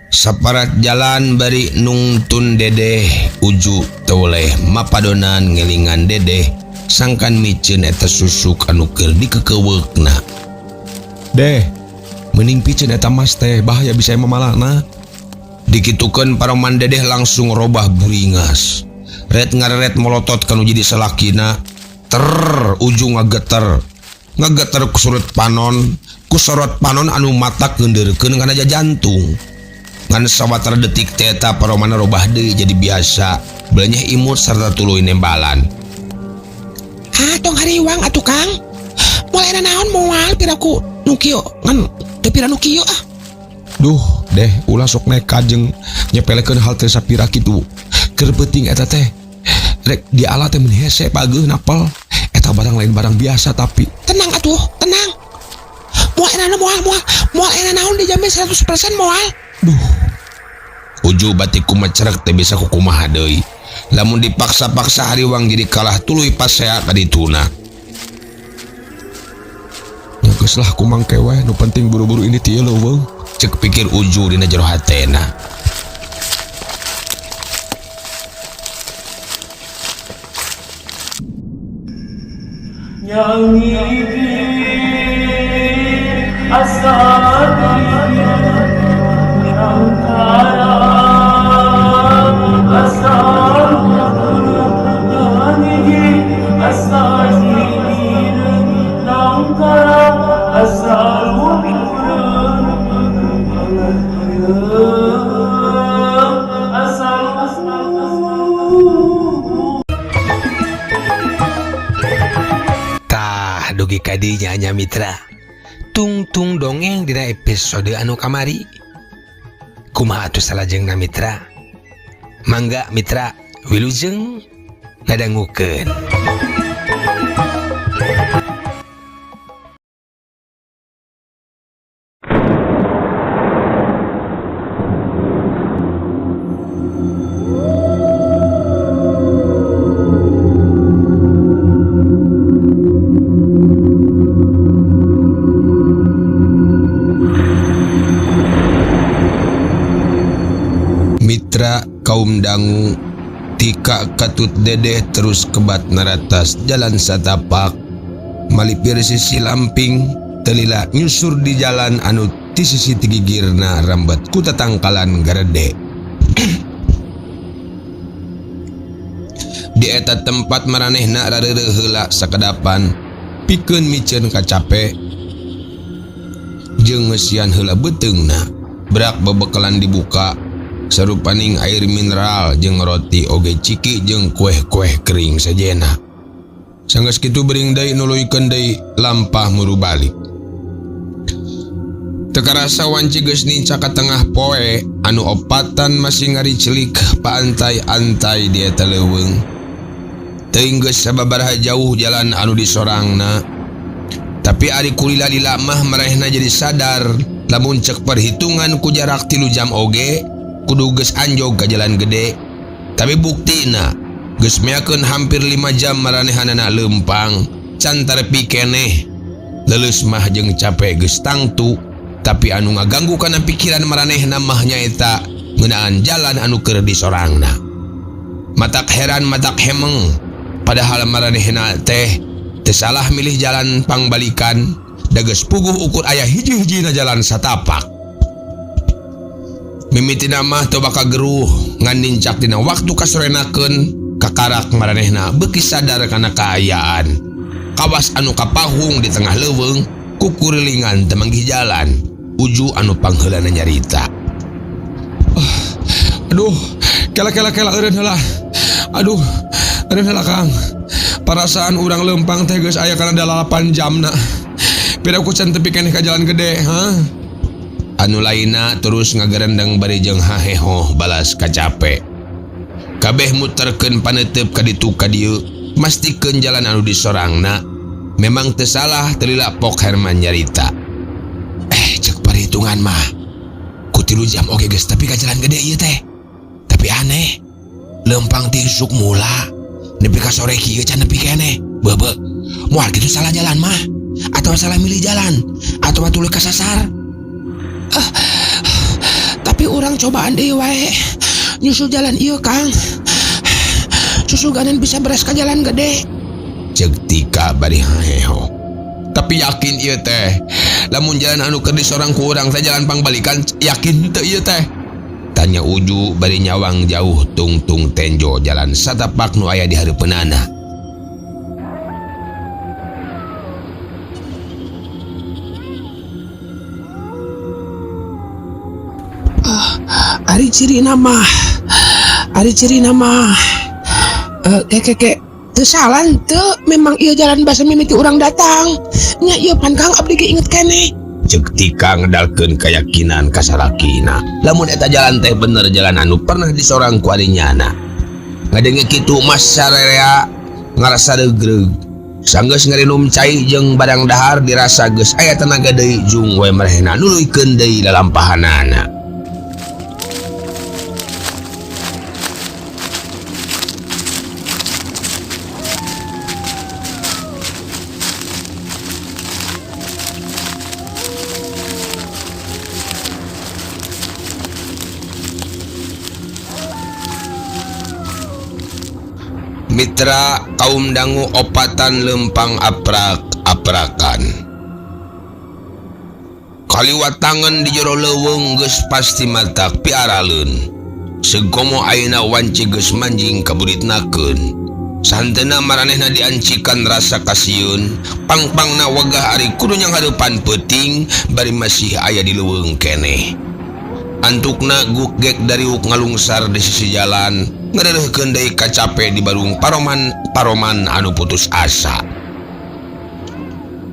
Saparat jalan bari nungtun Dedeh Uju teu weleh mapadonan ngelingan Dedeh sangkan miceun eta susuk anu keur dikekeuweukna. Deh, mending piceun eta mas teh bahaya bisa mamalana. Dikitukeun paroman Dedeh langsung robah buringas. Ret ngareret molotot kanu jadi salakina. Ter Uju ngageter. Ngageter ku surut panon, ku sorot panon anu matak ngeundeurkeun kana jantung. Ngan sawatara detik teh eta paromana robah deui jadi biasa, belenyeh imut sarta tuluy nembalan. Ah, tong hariwang atuh Kang. Mulai naon moal piraku nu kieu ngan teu pira nu kieu ah. Duh, deh ulah sok nekat jeung nyepelekeun hal teh sapira kitu. Keur peuting eta teh. Rek diala teh mun hese pageuh napel. Eta barang lain barang biasa tapi tenang atuh, tenang. Moal enak moal moal moal enak naon dijamin 100% moal. Duh. Uju batik kumacerek teh bisa kukumaha deui. Lamun dipaksa-paksa hariwang jadi kalah tuluy pasea ka dituna. Ya geus lah kumang kewe nu penting buru-buru ini ti leuweung. Cek pikir Uju dina jero hatena. Tah dugi ka dinya nya mitra. Tungtung dongeng dina episode anu kamari. Kumaha atuh salajengna mitra? Mangga mitra wilujeng ngadangukeun. Mitra kaum dangu tika katut Dedeh terus kebat naratas jalan satapak malipir sisi lamping telila nyusur di jalan anu ti sisi tigigirna rambat ku tatangkalan garede. Di eta tempat maranehna rareureuh heula sakedapan pikeun miceun kacape jeung ngeusian heula beuteungna berak bebekalan dibuka sarupaning air mineral jeung roti oge ciki jeung kueh-kueh kering sejena. Sanggeus kitu bering deui nuluykeun deui lampah muru balik. Teu karasa wanci geus nincak ka tengah poe anu opatan masih ngaricelik paantai-antai di eta leuweung. Teuing geus sababaraha jauh jalan anu disorangna. Tapi ari kulila-lila mah marehna jadi sadar lamun cek perhitungan ku jarak 3 jam oge kudu geus anjog ka jalan gede. Tapi buktina geus meakeun hampir 5 jam maranehanana leumpang can tarepi keneh. Leuleus mah jeung capek geus tangtu, tapi anu ngaganggu kana pikiran maranehna mah nyaeta ngeunaan jalan anu keur disorangna. Matak heran matak hemeng, padahal maranehna teh teu salah milih jalan pangbalikan, da geus puguh ukur aya hiji-hijina jalan satapak. Mimitina mah teu bakal geruh ngan nincak dina waktu kasorenakeun kakarak maranehna beuki sadar kana kaayaan. Kawas anu kapahung di tengah leuweung kukurilingan teu manggih jalan. Uju anu pangheulana nyarita. Aduh, kela kela kela eureun heula. Aduh, eureun heula Kang. Parasaan urang leumpang teh geus aya kana 8 jamna. Pira ku can tepi keneh ka jalan gede, ha? Anu lainna terus ngagerendeng bari jeung hahehoh balas kacape. Kabeh muterkeun panetep ka ditu ka dieu, mastikeun jalan anu disorangna. Memang teu salah telila Pok Herman nyarita. Cek perhitungan mah. Ku 3 jam oge geus tepi ka jalan gede ieu teh. Tapi aneh, leumpang ti isuk mula nepi ka sore kieu can nepi keneh. Beubeuk, moal kitu salah jalan mah atau salah milih jalan atau tuluy kasasar. Tapi urang cobaan deui wae nyusul jalan ieu Kang. Susuganan bisa beres ka jalan gede. Cek Tika bari haheho. Tapi yakin ieu teh lamun jalan anu keur disorang ku urang teh jalan pangbalikan, yakin teu ieu teh? Tanya Uju bari nyawang jauh tungtung tenjo jalan satapak nu aya di hareupeunana. Ari cirina mah, ari cirina mah, keke teu salah teu, memang ieu jalan basa mimiti urang datang. Nya ieu pan Kang abdi ge inget keneh. Cek Tika ngedalkeun keyakinan ka salakina. Lamun eta jalan teh bener jalan anu pernah disorang ku ari nyana. Ngadenge kitu mas sararea ngarasa regreg. Sanggeus ngarinum cai jeung barang dahar dirasa geus aya tenaga deui jung we marehna nuluykeun deui lalampahanana. Mitra kaum dangu opatan lempang aprak-aprakan. Kaliwat tangan di jero leuweung geus pasti matak piaraleun. Segomo ayeuna wanci geus manjing kaburitnakeun. Santena maranehna diancikan rasa kasieun, pangpangna wegah ari kudu nyanghareupan peuting bari masih aya di leuweung keneh. Antukna gugek dariuk ngalungsar di sisi jalan, ngareureurkeun deui kacape di barung paroman-paroman anu putus asa.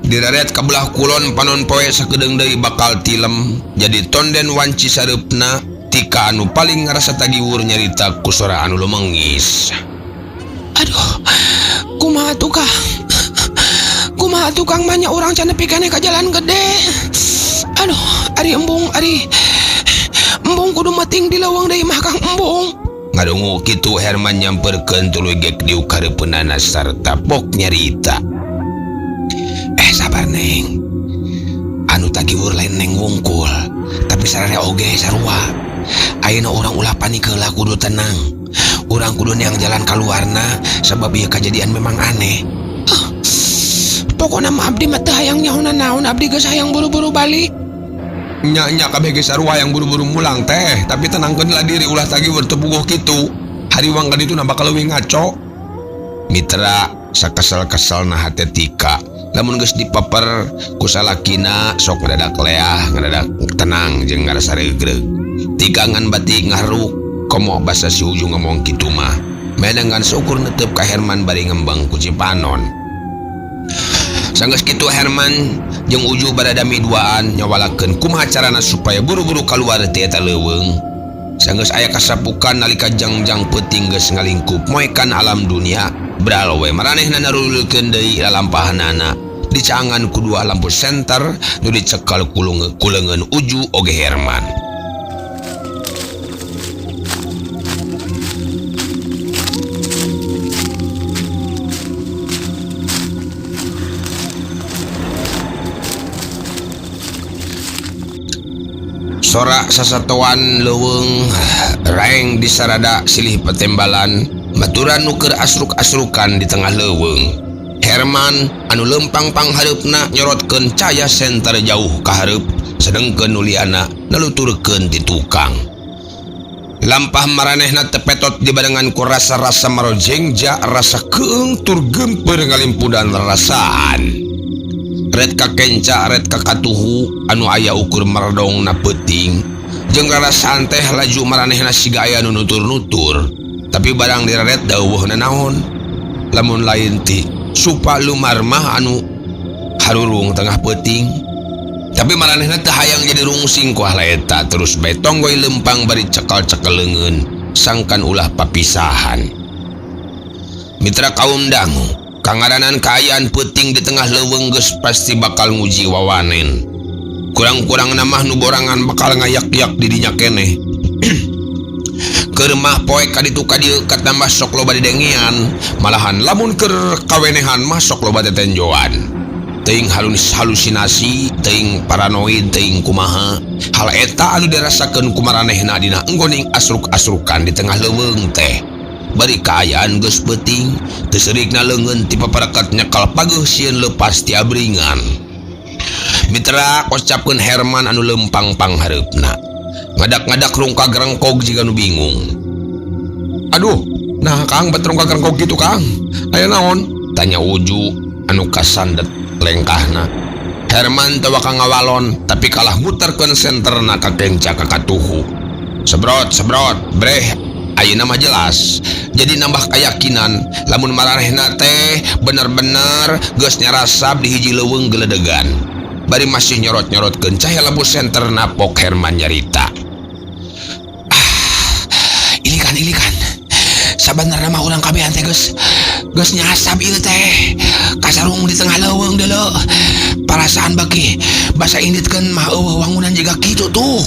Direret ka belah kulon panon poe sakedeung deui bakal tilem, jadi tonden wanci sareupna Tika anu paling ngarasa tagiwur nyarita ku sora anu lumengis. Aduh, kumaha tuh Kang? Kumaha tuh Kang banyak orang can nepi keneh ka jalan gede. Aduh, ari embung, ari embung kudu meting di leuweung deui mah Kang embung. Ngadungu kitu Herman nyamperkeun tuluy gek diuk hareupeunana sarta pok nyarita. Sabar Neng. Anu tagiwur lain Neng wungkul, tapi sararea oge sarua. Ayeuna urang ulah panik heula, kudu tenang. Urang kudu neang jalan kaluarna sabab ieu kajadian memang aneh. Pokona mah abdi mah teu hayang nyaho nanaon, abdi geus hayang buru-buru balik. Nya-nya kabeh geus sarua hayang buru-buru mulang teh, tapi tenangkeun lah diri ulah tagiwur teu puguh kitu. Hariwang ka ditu na bakal leuwih ngaco. Mitra sakesel-keselna hate Tika, lamun geus dipaper ku salakina sok ngadadak leah, ngadadak tenang jeung ngarasa regreg. Tika ngan batik ngahruk, komo basa si Uju ngomong kitu mah. Menengan syukur netep ka Herman bari ngembang ku Cipanon. Sanggeus kitu Herman jeung Uju baradami duaan nyawalakeun kumaha carana supaya buru-buru kaluar ti eta leuweung. Sanggeus aya kasapukan nalika jangjang peuting geus ngalingkup moekan alam dunia, bral we maranehna narululkeun deui lalampahanana. Dicaangan ku dua lampu senter nu dicekal ku leungeun Uju oge Herman. Sorak sasatoan leuweung raeng disarada silih petembalan baturan nu keur asruk-asrukan di tengah leuweung. Herman anu lempang panghareupna nyorotkeun caya senter jauh ka hareup, sedengkeun nu liana naluturkeun ti tukang. Lampah maranehna tepetot dibarengan ku rasa-rasa marojengja, rasa keung tur gemper ngalimpudan rarasaan. Red ka kenca, red ka katuhu, anu aya ukur merdong na peuting. Jeung rarasaan teh laju maranehna siga aya nu nutur-nutur. Tapi barang direret daweuh nanaon. Lamun lain ti supa lumar mah anu harurung tengah peuting. Tapi maranehna teu hayang jadi rungsing ku ahla eta, terus bae tonggoy lempang bari cekal-cekel leungeun sangkan ulah papisahan. Mitra kaum dangu, kangaranan kaayaan peuting di tengah leuweung geus pasti bakal nguji wawanen. Kurang-kurang namah nu borangan bakal ngayak-yak di dinya keneh. Keur mah poek ka ditu ka dieu katambah sok loba didengean, malahan lamun keur kawenehan mah sok loba tetenjoan. Teuing halusinasi, teuing paranoid, teuing kumaha. Hal eta anu dirasakeun ku maranehna dina enggoning asruk-asrukan di tengah leuweung teh. Bari kaayaan geus peuting, teu seurikna leungeun ti paparekat nyekal pageuh sieun leupas ti abringan. Mitra kocapkeun Herman anu leumpang panghareupna. Ngadak-ngadak rungkag rengkog jiga nu bingung. Aduh, nah Kang bet rungkag rengkog gitu Kang. Aya naon? Tanya Uju anu kasandet lengkahna. Herman teu waka ngawalon tapi kalah muterkeun senterna ka kenca ka katuhu. Sebrot sebrot breh ayeuna mah jelas. Jadi nambah keyakinan lamun maranehna teh bener-bener geus nyarasab di hiji leuweung geledegan. Bari masih nyorot-nyorotkeun cahaya lampu senterna pok Herman nyarita. Ilikan ilikan. Sabenerna mah urang kabehan teh geus geus nyasab ieu teh. Kasarung di tengah leuweung deuleu. Parasaan bagi basa inditkeun mah euweuh wangunan jiga kitu tuh.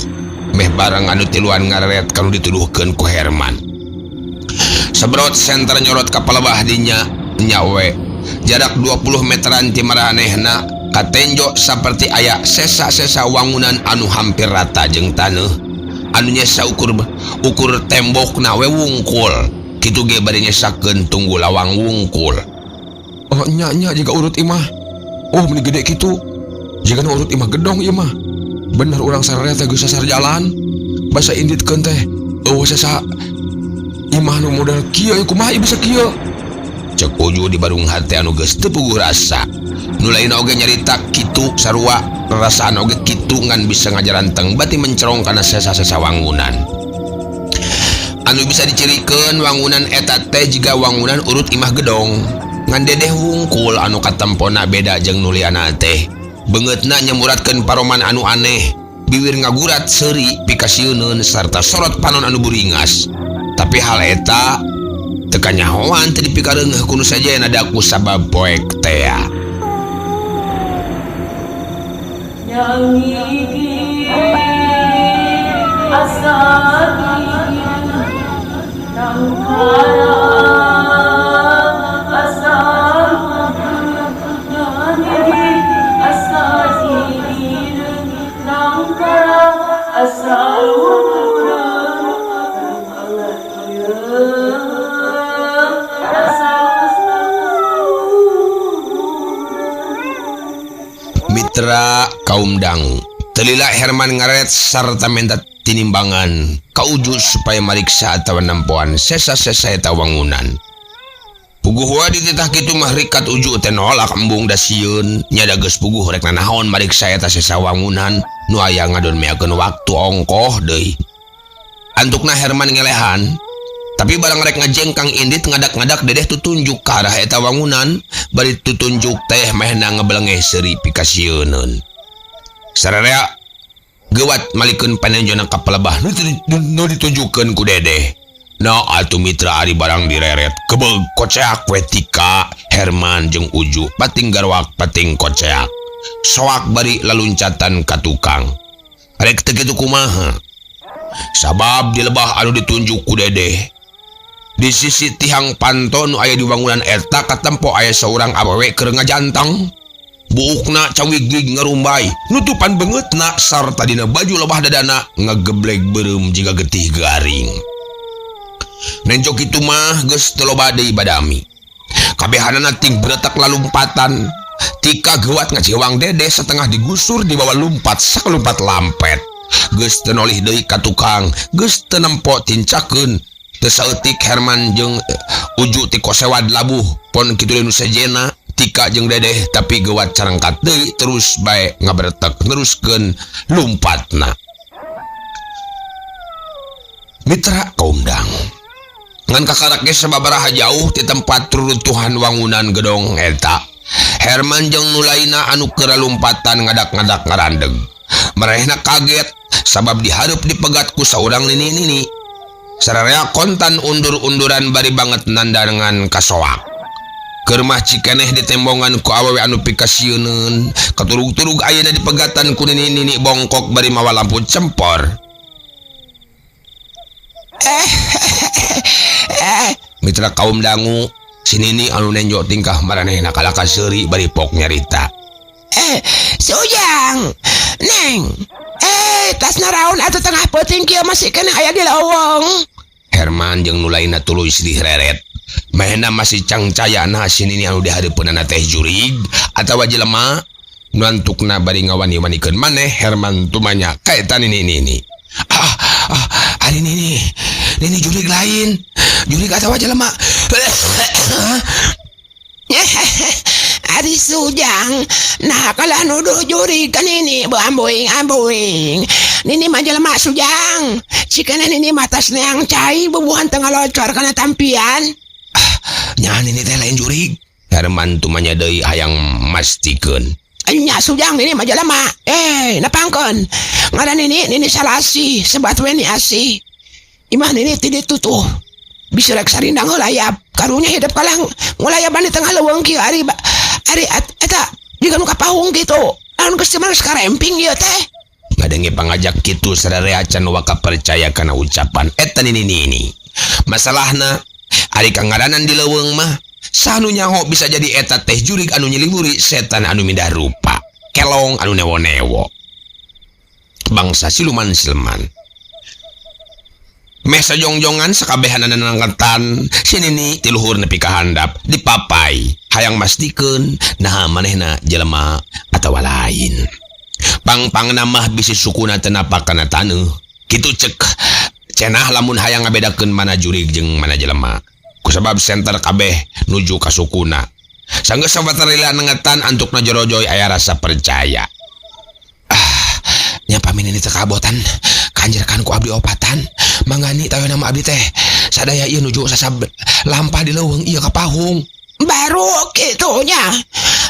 Meh bareng anu tiluan ngareret kanu dituduhkeun ku Herman. Sebrot senter nyorot ka palebah dinya nya we. Jarak 20 meteran ti maranehna katenjo saperti aya sesa-sesa wangunan anu hampir rata jeung taneuh. Anu nyesa ukur ukur tembokna we wungkul. Kitu ge bari nyesakeun tunggu lawang wungkul. Oh nya nya jiga urut imah. Oh meni gede kitu. Jiga nu urut imah gedong ieu mah. Bener urang sararea teh geus sasar jalan. Basa inditkeun teh euweuh sesa imah nu model kieu ieu kumaha ieu bisa kieu? Cek Uju di barung hate anu geus teu puguh rasa. Nu lain oge nyarita kitu sarua rarasaan oge kitu ngan bisa ngajaranteng bati mencerong kana sesa-sesa wangunan. Anu bisa dicirikeun wangunan eta teh jiga wangunan urut imah gedong. Ngan dedeh wungkul anu katempona beda jeung nu liana teh. Beungeutna nyemuratkeun paroman anu aneh, biwir ngagurat seuri pikasieuneun sarta sorot panon anu buringas. Tapi hal eta teu kanyahoan teu dipikareungeuh ku nu sejenna da ku sabab poek tea. Mitra kaum dangu telila Herman ngaret sarta minta tinimbangan ka Uju supaya mariksa atawa nempoan sesa-sesa eta wangunan. Puguh wae dititah kitu mah rikat Uju teh nolak embung da sieun nya da geus puguh rek nanaon mariksa eta sesa wangunan nu aya ngadon meakeun waktu ongkoh deui. Antukna Herman ngelehan tapi barang rek ngajengkang indit ngadak-ngadak dedeh tutunjuk ka arah eta wangunan bari tutunjuk teh mehna ngebelengeh seuri pikasieuneun. Sararea gewat malikeun panenjona ka palebah nu ditunjukkeun ku dedeh. Nah atuh mitra ari barang direret kebeg koceak we tika Herman jeung Uju pating garwak pating koceak. Soak bari laluncatan ka tukang. Rek teu kitu kumaha? Sabab di lebah anu ditunjuk ku dedeh. Di sisi tihang panto nu aya di wangunan eta katempo aya saurang awewe keur ngajantang. Buukna cawigig ngarumbay, nutupan beungeutna sarta dina baju lebah dadana ngageblek beureum jiga getih garing. Nenjo kitu mah geus teu loba deui badami. Kabehanana ting bretek lalumpatan. Tika geuwat ngacewang dedeh setengah digusur dibawa lumpat sakalumpat lampet. Geus teu nolih deui ka tukang, geus teu nempo tincakeun. Teu saeutik Herman jeung Uju ti kosewad labuh pon kitu deui nu sejenna. Tika jeung dedeh tapi geuwat carangkat deui terus bae ngabretek neruskeun lumpatna. Mitra kaum dangu ngan kakarak ge sababaraha jauh ti tempat reruntuhan wangunan gedong eta. Herman jeung nu lainna anu keur lumpatan ngadak-ngadak ngarandeg. Marehna kaget sabab dihareup dipegat ku saurang nini-nini. Sararea kontan undur-unduran bari banget nandangan kasoak. Keur mah cikeneh ditembongan ku awewe anu pikasieuneun, katurug-turug ayeuna dipegatan ku nini-nini bongkok bari mawa lampu cempor. Mitra kaum dangu, si nini anu nenjo tingkah maranehna kalaka seuri bari pok nyarita. Sujang, Neng. Tas naraon atuh tengah peuting kieu masih keneh aya di leuweung. Herman jeung nu lainna tuluy silih reret. Mahena masih cangcaya nah si nini anu dihareupeunana teh jurig atawa jelema nu antukna bari ngawani-wanikeun maneh Herman tumanya ka eta nini nini. Ari nini, nini jurig lain, jurig atawa jelema. Ari Sujang, nah kalah nuduh jurig ka nini beambuing-ambuing. Nini mah jelema Sujang. Cikana nini mah tas neang cai bubuhan tengah locor kana tampian. Nya nini teh lain jurig. Herman tumanya deui hayang mastikeun. Nya Sujang nini mah jelema. Napangkeun. Ngaran nini nini Salasi, sebat we ni asih. Imah nini ti ditu tuh. Bisa rek sarindang layap. Karunya hidup kalah ngulayaban di tengah leuweung kieu ari ari eta jiga nu kapahung kitu. Naon geus teu geus karemping ieu teh. Ngadenge pangajak kitu sararea can waka percaya kana ucapan eta nini nini. Masalahna ari kangaranan di leuweung mah saha nu nyaho bisa jadi eta teh jurig anu nyiliwuri setan anu mindah rupa, kelong anu newo-newo. Bangsa siluman sileman. Meh sajongjongan sakabehanana nangketan si nini ti luhur nepi ka handap dipapai hayang mastikeun naha manehna jelema atawa lain. Pangpangna mah bisi sukuna teu napak kana taneuh. Kitu cek cenah lamun hayang ngabedakeun mana jurig jeung mana jelema. Kusabab senter kabeh nuju ka sukuna. Sanggeus sabatar lila nengetan antukna jorojoy aya rasa percaya. Nya pami nini teh kabotan kanjerkan ku abdi opatan. Mangani tahu nama abdi teh sadaya ieu nuju sasab lampah di leuweung ieu ka pahung. Baru kitunya.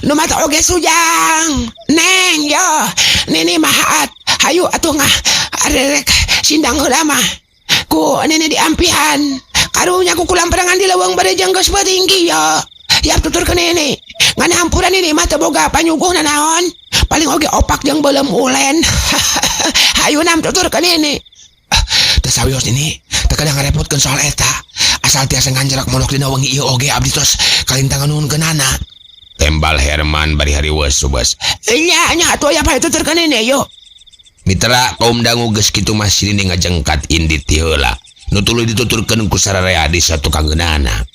Nu mata oge Sujang. Neng yo, nini mahaat. Hayu atuh ngah arerek sindang heula mah. Ku nini diampihan. Karunya ku kulamperangan di leuweung bade jeung geus peuting kieu. Yap tuturkeun nini. Ngan hampura nini mah teu boga panyuguhna naon. Paling oge opak jeung beuleum ulen. Hayu nam tuturkeun nini. Teu sawios nini, teu kadang ngarepotkeun soal eta. Asal tiasa nganjerak mondok dina wengi ieu oge abdi tos kalintangan nuhunkeunana. Tembal Herman bari hariweus subas. Nya nya atuh aya pa tuturkeun nini yo. Mitra kaum dangu geus kitu mah si nini ngajengkat indit ti heula. Nu tuluy dituturkeun ku sararea di satukangeunana.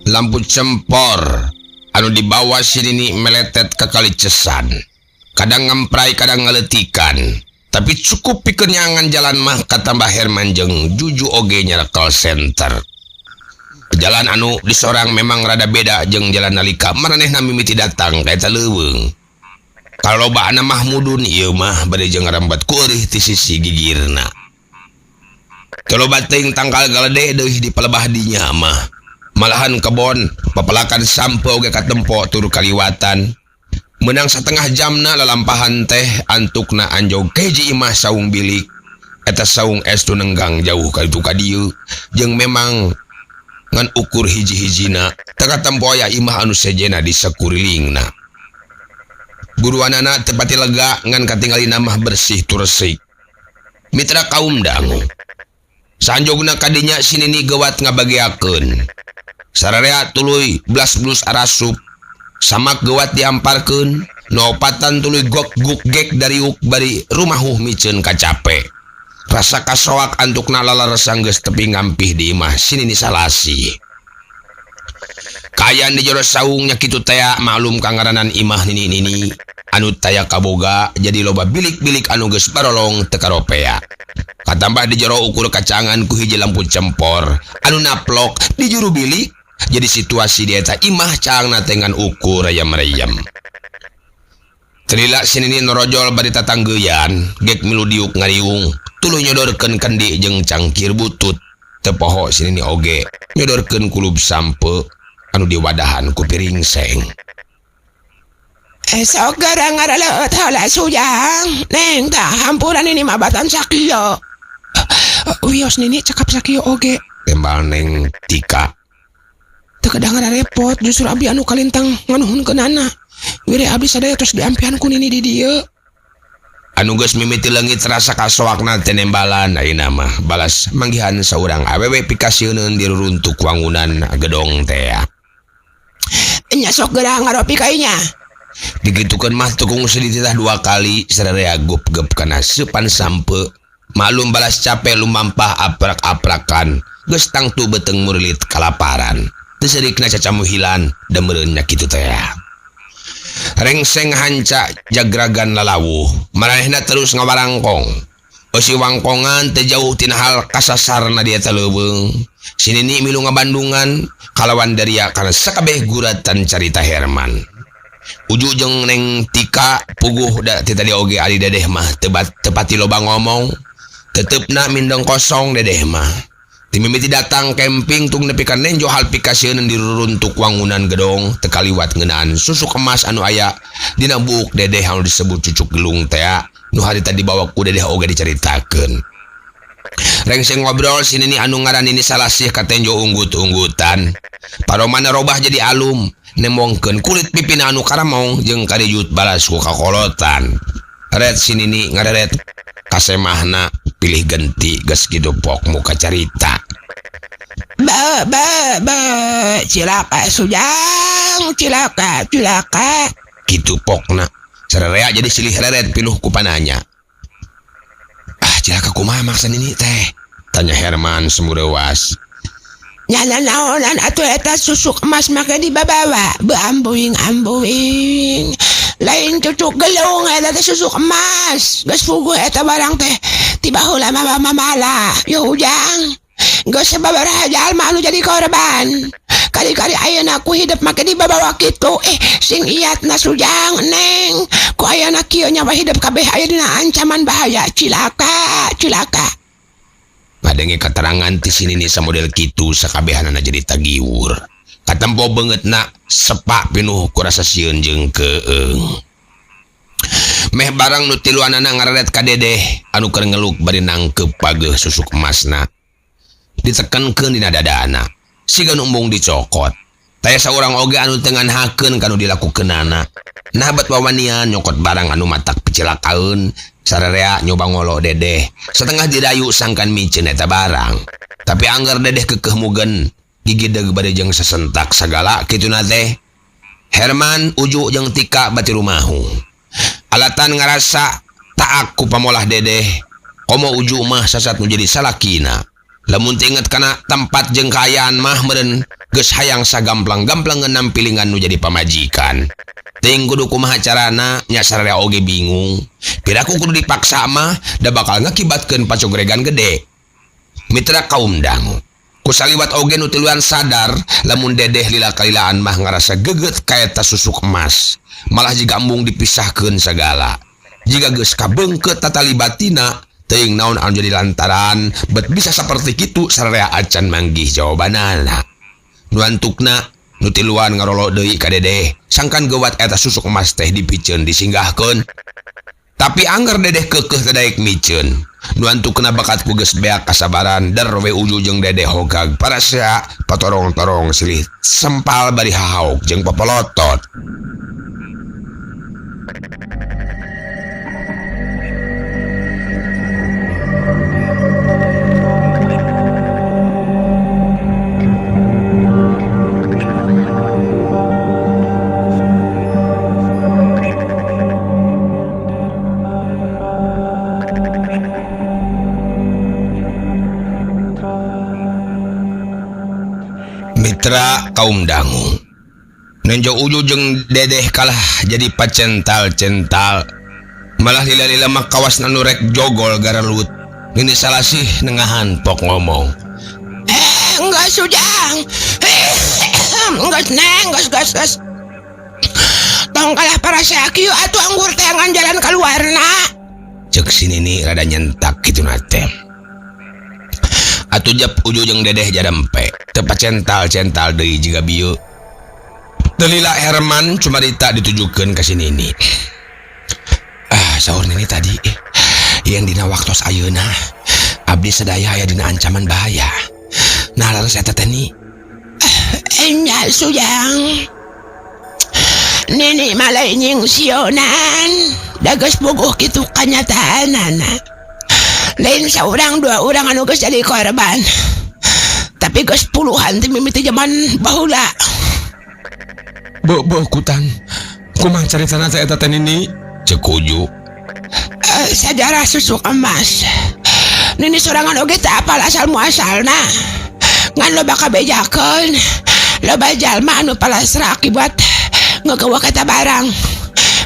Lampu cempor anu dibawa si nini meletet ke kali cesan. Kadang ngemprai, kadang ngeletikan. Tapi cukup pikeun nyangan jalan mah katambah Herman jeung Juju oge nyerekel center. Jalan anu disorang memang rada beda jeung jalan nalika maranehna mimiti datang ka eta leuweung. Kalobana mah mudun ieu mah bade jeung ngarembat ku eurih ti sisi gigirna. Loba teuing tangkal galede deui di palebah dinya mah. Malahan kebon, pepelakan sampo oge katempo tur kaliwatan. Menang setengah jamna lalampahan teh antukna anjog keji imah saung bilik. Eta saung es tu nenggang jauh ka ditu ka dieu. Jeung memang ngan ukur hiji-hijina teu katempo aya imah anu sejena di sakurilingna. Buruanana teu pati lega ngan katingalina mah bersih tur resik. Mitra kaum dangu. Sanjogna kadinya si nini gewat ngabageakeun. Sararea tuluy blas-blus arasup. Samak gewat diamparkeun, nu opatan tuluy gok guk gek dariuk bari rumahuh miceun kacape. Rasa kasoak antukna lalaresang geus tepi ngampih di imah si Nini Salasi. Kaayaan di jero saung nya kitu tea maklum kangaranan imah nini-nini anu taya kaboga jadi loba bilik-bilik anu geus barolong teu karopea. Katambah di jero ukur kacangan ku hiji lampu cempor anu naplok di juru bilik jadi situasi di eta imah caangna teh ngan ukur rayam-rayam. Telila si nini norojol bari tatanggeuyan gek milu diuk ngariung tuluy nyodorkeun kendi jeung cangkir butut. Teu poho si nini oge nyodorkeun kulub sampe anu diwadahan ku piring seng. Esok gara ngaraleut heula sujang. Neng tah hampuran ini mah batan sakieu. Wios nini cekap sakieu oge. Tembal Neng Tika. Teu kedah ngararepot justru abdi anu kalintang nganuhunkeunana. Wire abdi sadaya tos diampihan ku nini di dieu. Anu geus mimiti leungit rasa kasoakna teh nembalan ayeuna mah balas manggihan saurang awewe pikasieuneun diruruntuk wangunan gedong teh. Nya sok geura ngaropi ka inya. Digitukeun mah tukung sedititah dua kali sararea gup-gep kana seupan sampe. Maklum balas capek lumampah aprak-aprakan geus tangtu beuteung murilit kalaparan. Teu seurikna cacamuhilan da meureun nya kitu teh. Rengseng hanca jagragan lalawuh maranehna terus ngawarangkong. Eusi wangkongan teu jauh tina hal kasasarna di eta leuweung. Si nini milu ngabandungan kalawan daria kana sakabeh guratan carita Herman. Uju jeung Neng Tika puguh da ti tadi oge ari dedeh mah tepati loba ngomong. Tetepna mindeng kosong dedeh mah. Ti mimiti datang camping tung nepi ka nenjo hal pikasieun diruruntuk wangunan gedong teu kaliwat ngeunaan susuk emas anu aya dina buuk dedeh anu disebut cucuk gelung tea nu harita dibawa ku dedeh oge dicaritakeun. Rengseng ngobrol si nini anu ngaran Nini Salasih ka tenjo unggut-unggutan. Paromana robah jadi alum nembongkeun kulit pipina anu karamong jeung karijut balas ku kakolotan. Ret si nini ngareret kasemahna pilih genti geus kitu pok muka carita. Ba ba ba cilaka sujang cilaka cilaka kitu pokna. Sararea jadi silih reret piluh ku pananya. Ah cilaka kumaha maksa nini teh? Tanya Herman semureuwas. Nyana naonan atuh eta susuk emas make dibabawa beambuing-ambuing. Lain cucuk gelung eta teh susuk emas. Geus puguh eta barang teh tiba heula mah mamala. Yo ujang. Geus sababaraha jalma anu jadi korban. Kali-kali ayeuna ku hidup make dibabawa kitu. Sing iatna sujang neng. Ku ayeuna kieu nyawa hidup kabeh aya dina ancaman bahaya. Cilaka, cilaka. Ngadenge keterangan ti si nini samodel kitu sakabehanana jadi tagiwur. Katempo beungeutna sepak pinuh ku rasa sieun jeung keung. Meh barang nu tiluanana ngareret ka dedeh anu keur ngeluk bari nangkeup pageuh susuk emasna. Ditekenkeun dina dadana. Siga nu embung dicokot. Taya saurang oge anu teu nganhakeun kanu dilakukeunana. Nah bet wawanian nyokot barang anu matak picilakaeun. Sararea nyoba ngolo dedeh. Setengah dirayu sangkan miceun eta barang. Tapi anggar dedeh kekeh mugen gigideg bade jeung sesentak sagala kituna teh. Herman Uju jeung Tika bati rumahu. Alatan ngarasa taak ku pamolah dedeh. Komo Uju mah sasat nu jadi salakina. Lamun teu inget kana tempat jeung kaayaan mah meureun geus hayang sagamplang-gamplangeun nampilingan nu jadi pamajikan. Teuing kudu kumaha carana nya sararea oge bingung. Piraku kudu dipaksa mah da bakal ngakibatkeun pacogregan gede. Mitra kaum dangu. Kusaliwat oge nu tiluan sadar lamun dedeh lila kalilaan mah ngarasa geget kaeta susuk emas. Malah jiga embung dipisahkeun sagala. Jiga geus kabeungkeut tatali batina teuing naon anu jadi lantaran bet bisa saperti kitu sararea acan manggih jawabanana. Nu antukna nu tiluan ngarolo deui ka dedeh sangkan gewat eta susuk emas teh dipiceun disinggahkeun. Tapi angger dedeh keukeuh teh daek miceun. Nu antukna bakat ku geus beak kasabaran der we uju jeung dedeh hogag parasea patorong-torong silih sempal bari hahauk jeung popolotot. Mitra kaum dangu, Nenjo Uju jeung Dedeh kalah jadi pacental-cental, malah lila-lila mah kawas anu rek jogol garalut. Nini Salasih nengahan pok ngomong. Eh, enggak, Sujang. Enggak, Neng, geus, geus, geus. Tong kalah parasea kieu atuh, anggur teangan jalan keluarna. Cek si Nini rada nyentak kitu nate. Atuh jap Uju jeung Dedeh jadampe teu pacental-cental deui jiga bieu. Teu lila Herman cumarita ditujukeun ka si Nini. "Ah," saur Nini tadi, "yen dina waktos ayeuna abdi sadaya aya dina ancaman bahaya. Nah, leres eta teh, Ni?" Enya, Sujang. Nini malah nyingsionan. Da geus puguh kitu kanyataanana. Lain saurang dua orang anu geus jadi korban. Tapi geus puluhan ti mimiti zaman baheula. Be be kutan. Kumaha caritana teh eta teh, Nini? Cek Uju. Eh, sajarah susuk emas. Nini sorangan oge teu apal asal muasalna. Ngan loba kabejakeun. Loba jalma anu palasra akibat ngagawa eta barang.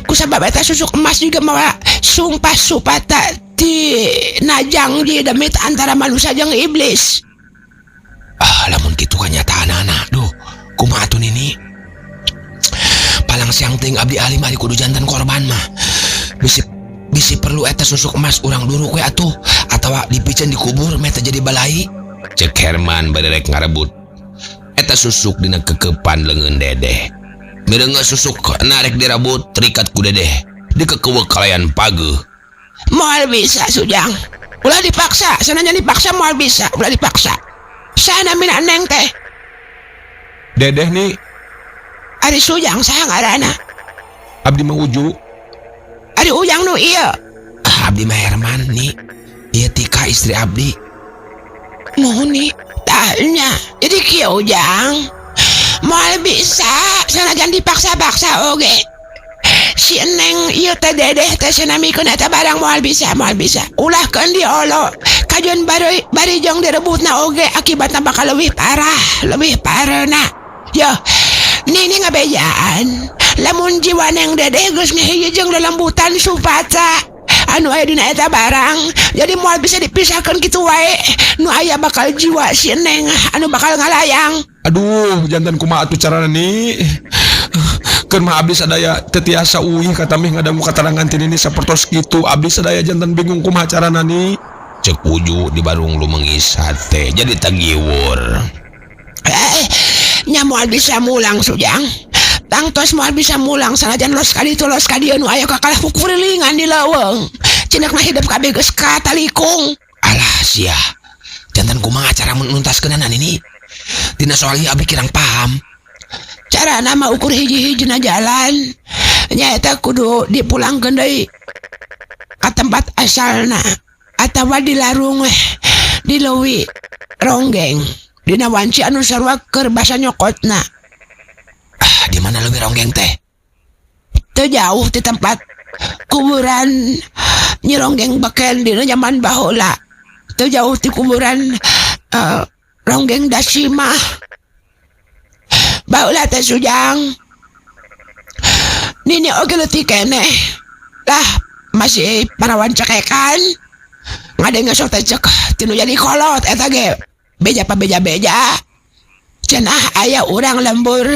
Kusabab eta susuk emas juga mawa sumpah supata ti najang di demit antara manusia jeung iblis. Ah, lamun kitu kanyataanana. Duh, kumaha atuh, Nini? Palang siang ting abdi alim ari kudu janten korban mah. Bisi bisi perlu eta susuk emas urang duruk we atuh atawa dipiceun dikubur meh teu jadi balai. Cek Herman bererek ngarebut eta susuk dina kekepan leungeun Dedeh. Mireungeun susuk narek direbut, terikat ku Dedeh dikekeuweuk kalayan pageuh. Moal bisa, Sujang. Ulah dipaksa, sananya dipaksa moal bisa, ulah dipaksa. Sana mina Neng teh? Dedeh nih. Ari Sujang saha ngaranna? Abdi mah Uju. Ari Ujang nu ieu? Ah, abdi mah Herman, Nih. Ieu Tika istri abdi. Nuhun nih. Tanya, jadi kieu, Ujang. Moal bisa, sanajan dipaksa-paksa oge. Si Neng ieu teh, Dedeh teh, senamikeun eta barang moal bisa, moal bisa. Ulah keun diolo. Kajeun bari bari jong direbutna oge akibatna bakal lebih parah, lebih parahna. Yo, nini ngabejaan. Lamun jiwa Neng Dedeh geus ngahiji jeung lelembutan supata anu aya dina eta barang, jadi moal bisa dipisahkan kitu wae. Nu aya bakal jiwa si Neng anu bakal ngalayang. Aduh, janten kumaha atuh carana nih? Keur mah abdi sadaya teu tiasa uih katamih ngadangu katarangan ti Nini sapertos kitu. Abdi sadaya janten bingung kumaha carana nih. Cek Uju di barung lumengis hate jadi tagiwur. Eh, nya moal bisa mulang, Sujang. Tangtos moal bisa mulang sanajan los kali itu los kali nu aya kakalah kukurilingan di leuweung. Cenah mah hidup kabeh geus katalikung. Alah sia, janten kumaha cara nuntaskeunana, Nini? Dina soal ieu abdi kirang paham. Cara nama ukur hiji-hijina jalan nyaeta kudu dipulangkeun deui ka tempat asalna atawa dilarung weh di leuwi ronggeng dina wanci anu sarua keur basa nyokotna. Ah, di mana leuwi ronggeng teh? Teu jauh di tempat kuburan Nyi Ronggeng beken dina zaman baheula. Teu jauh di kuburan Ronggeng Dasimah. Baheula teh, Sujang, Nini oge leutik keneh lah, masih parawan cekekan, ngadenge sok teh cek tinu jadi kolot eta ge beja pa beja-beja cenah aya urang lembur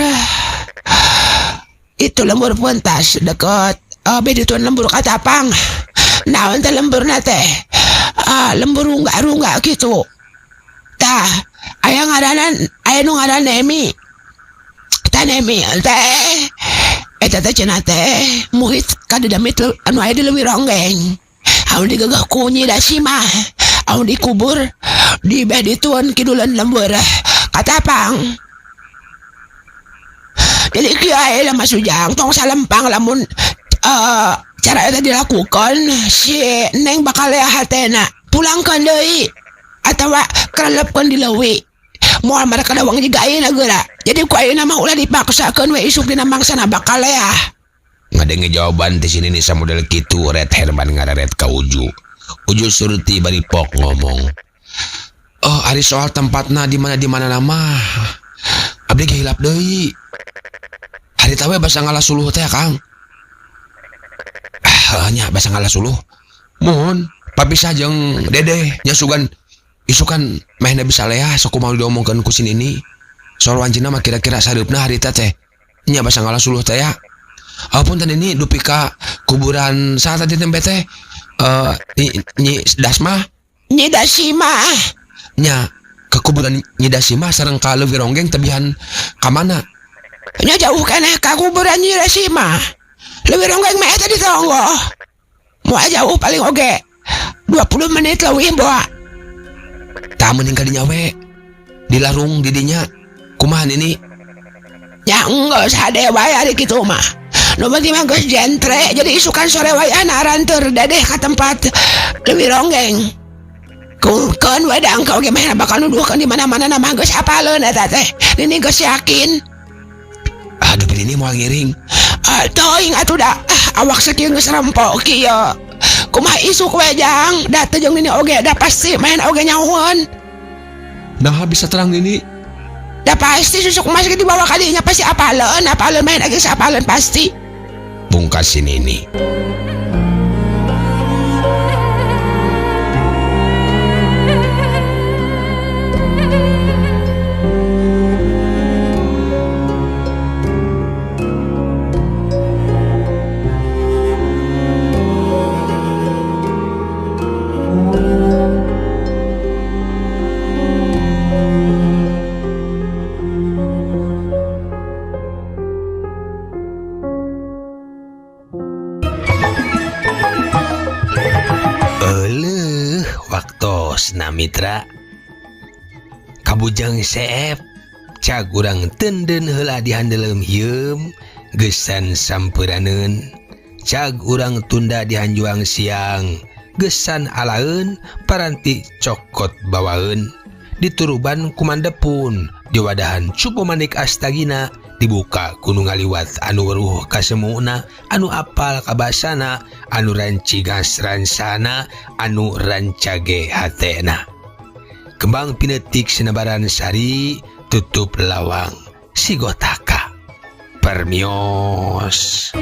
itu, lembur Puntas deket bedituan lembur Katapang. Naon teh lemburna teh, ah, lembur rungga-rungga gitu. Tah, aya ngaranan, aya nu ngaran Nemi. Tah, Nemi teh eta teh cenah teh muhit kadedamit anu aya di leuwi ronggeng anu digegeh ku Nyi Dasimah anu dikubur di beh dituan kidulan lembur Katapang. Jadi kieu lah, Mas Ujang, tong salempang. Lamun cara eta dilakukan, si Neng bakal lea hatena. Pulangkeun deui atawa karalepkeun di leuwi, moal mereka dawang jiga ayeuna geura. Jadi ku ayeuna mah ulah dipaksakeun we, isuk dina mangsana bakal leah. Ngadenge jawaban ti si Nini samodel kitu, ret Herman ngararet ka Uju. Uju surti bari pok ngomong. Oh, ari soal tempatna di mana nama. Abdi Abdi ge hilap deui. Harita we basa ngalah suluh teh Kang. Ah nya basa ngalah suluh. Mohon papisah jeung Dedeh nya sugan isukan mehna bisa leah sok kumaha diomongkeun ku si Nini. Soal wancina mah kira-kira sareupna harita teh. Nya basa ngalah suluh teh ya. Apunten ini dupi ka kuburan saha tadi tempe teh? Nyi Dasmah. Nyi Dasimah. Nya ke kuburan Nyi Dasimah sareng ka Leuwi Ronggeng tebihan ka mana? Nya jauh keneh ka kuburan Nyi Dasimah. Leuwi Ronggeng mah eta di tonggoh. Moal jauh paling oge 20 menit leuwih boa. Tah mending ka dinya we. Di larung di dinya. Kumaha Nini? Ya enggeus hade wae ari kitu mah. Nu penting mah geus jentre jadi isukan sore wayahna aranteur Dedeh ka tempat Leuwi Ronggeng. Keun we da engke oge meh bakal nuduhkeun di mana-mana na mah geus apaleun eta teh. Nini geus yakin. Aduh Nini moal ngiring. Teuing atuh da awak sakieu geus rempok kieu. Kumaha isuk we Jang, da teu jeung Nini oge da pasti maen oge nyahoeun. Naha bisa terang Nini? Da pasti susuk emas ge dibawa ka dinya pasti apaleun, apaleun maen geus apaleun pasti. Pungkas si Nini. Waktosna mitra kabujang seep cag urang tenden heula di handeuleum hieum geusan sampuraneun cag urang tunda di hanjuang siang geusan alaeun paranti cokot bawaeun dituruban kumandepun diwadahan cupu manik astagina dibuka ku nu ngaliwat anu weruh kasemuna anu apal kabasana anu rancigas ransana anu rancage hatena kembang pinetik sinebaran sari tutup lawang sigotaka permios.